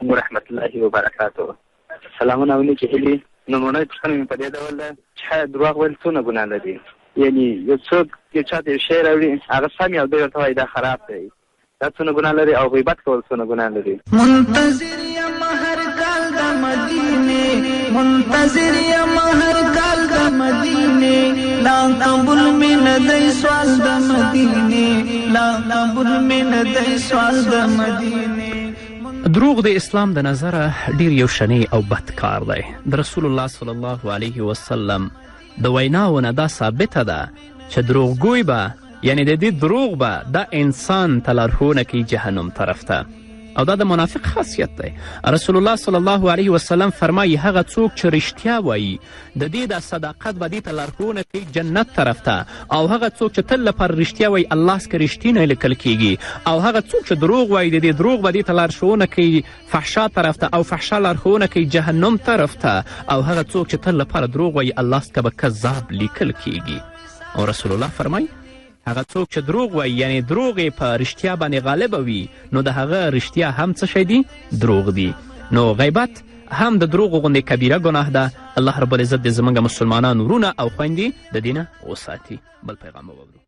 علیکم ورحمت الله وبرکاته. سلامونه او نیکې هیلې. لومړنۍ پوښتنه مې په دې ډول ده چې آیا درواغ ویل څونه ګناه لري؟ یعنی یو څوک یو چا ته یو شی راوړي، هغه سم او دی ورته وایي دا خراب دی، دا څونه ګناه لري؟ او غیبت کول څونه ګناه لري؟ منتظر یم هر کال د مدینې، منتظر یم هر کال د مدینې، لا قبول مې نه دی سوال د مدینې، لا قبول مې نه دی سوال د مدینې. دروغ د اسلام د نظره ډیر یو شنی او بد کار دی. د رسول الله صلی الله علیه وسلم د ویناو نه دا ثابته ده چې دروغګوی به، یعنی د دې دروغ به دا انسان ته لارښوونه کوي جهنم طرف ته، او دا د منافق خاصیت دی. رسول الله صلی الله علیه وسلم فرمایي هغه څوک چې رښتیا وایي د دې دا صداقت به دې ته لارښوونه کوي جنت طرف ته، او هغه څوک چې تل لپاره رښتیا وایي الله څخه رښتینی لیکل کیږي، او هغه څوک چې دروغ وایي د دې دروغ به دې ته لارښوونه کوي فحشا طرف ته، او فحشا لارښوونه کوي جهنم طرف ته، او هغه څوک چې تل لپاره دروغ وایي الله څخه به کذاب لیکل کیږي. او رسول الله فرمایي هغه څوک چې دروغ وایي، یعنې دروغ یې په رښتیا باندې غالبه وي، نو د هغه رښتیا هم څه شی دي؟ دروغ دي. نو غیبت هم د دروغو غوندې کبیره ګناه ده. الله رب العزت دې زموږ مسلمانان ورونه او خویندې د دې نه وساتي. بل پیغام واورو.